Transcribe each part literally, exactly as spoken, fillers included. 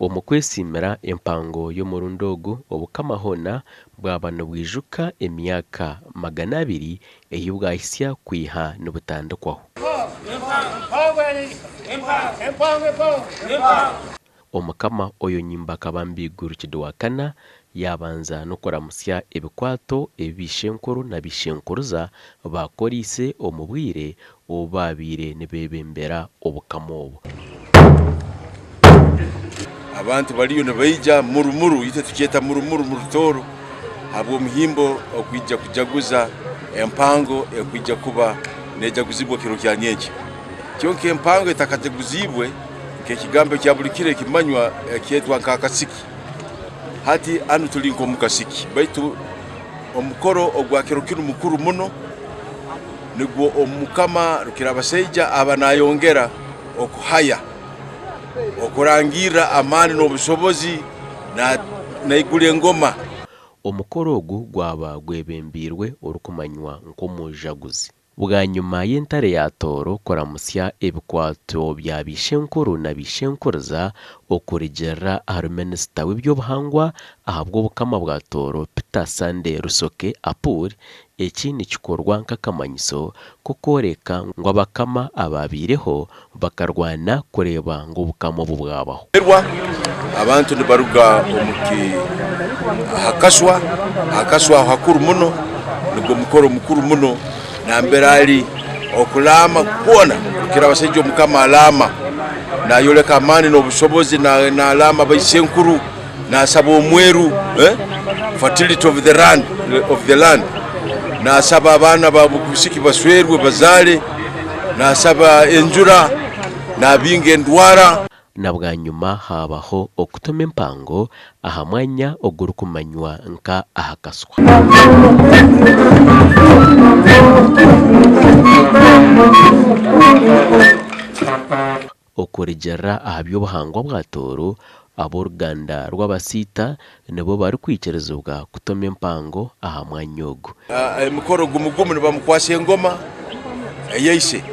Omu kwesiimira empango y'omurundi ogu, obukama hoona bwaba nibwijuka emyaka magana abiri ei bwahisya kwiha nibutandikwaho. Omukama oyo Nyimba Kabambi Iguru Kidi wa kana yabanza n'okuramusya ebikwato ebi baishenkuru na baishenkuruza bakoliise omu bwire obu babaire nibebembera obukama obu. Abantu baliyo nibaija murumuru, itwe tukyeta murumuru mu Rutooro, habw'omuhimbo okwija kujaguza empango ekwija kuba nejaguzibwa kiro kya nyenkya. Kyonka empango etakajaguziibwe, nk'ekigambo ekya buli kiro ekimanywa, ekyetwa nk'akasiki. Hati hanu tuli nk'omu kasiki, baitu omukoro ogwa kiro kinu mukuru muno, nugwo Omukama Rukirabasaija aba nayongera okuhaya, okurangirra amaani n'obusobozi na, naigura engoma. Omukoro ogu gwaba gwebembiirwe orukumanywa nk'omujaguzi. Bwanyima y'entare ya Tooro kuramusya ebikwato bya baishenkuru na baishenkuriza, okurugiirra ahari minisita w'eby'obuhangwa ahabw'obukama bwa Tooro, Peter Sunday Rusoke Apur, eki nikikorwa nk'akamanyiso k'okwoleka ngu abakama abaabaireho bakarwana kureeba ngu obukama obu bwabaho. Abantu nibaruga omu ki-, ha kaswa, ha kaswa aho hakuru muno, nugwo mukoro mukuru muno, nambere ali okulaama kwona, Rukirabasaija Omukama alaama, nayoleka amaani n'obusobozi, na-, nalaama baisenkuru, nasaba omweru, eh, fertility of the land, of the land. Nasaba abaana ba Bukubisiki baswerwe, bazaale. Nasaba enjura, nabinga endwara. Na bwanyima habaho okutoma empango aha mwanya ogurukumanywa nka aha Kaswa. Okurugiirra aha by'obuhangwa bwa Tooro, ab'oruganda rw'Abasiita nibo barukwikirizibwa kutoma empango aha mwanya ogu. Ah, emikoro gumu gumu nibamukwasa engoma eya ise.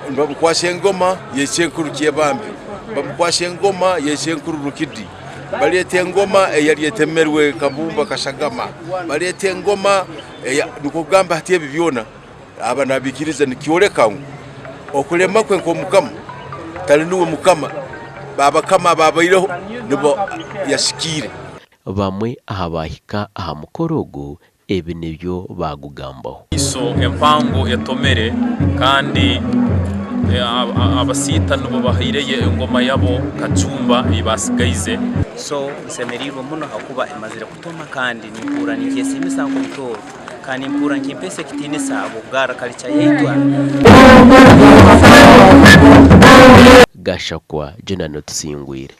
Nibamukwasa engoma ya isenkuru Kyebambe. Nibamukwasa engoma ya isenkuru Rukidi. Baleeta engoma eyali etemerwe Kabumba Kasagama. Baleeta engoma eya, nukwo kugamba hati ebi byona aba nabikiriza, nikyoleka ngu okulema kwe nk'omukama, tali nuwe mukama, babakama ababaireho nibo yasikiire. Bamwe aha bahika aha mukoro ogu, ebi nibyo bagugambaho. Iso empango etomere, kandi, eh, a-, a-, Abasiita nibo bahaireyo engoma yabo Kajumba ei basigaize. So, nsemeriirwe muno hakuba emazire kutoma, kandi nimpurra ninkyesiimisa nk'Omutooro. Kandi nimpurra nikimpesa ekitiinisa habw'okugarra culture yaitu. Gashakwa Jonah Otusingwire.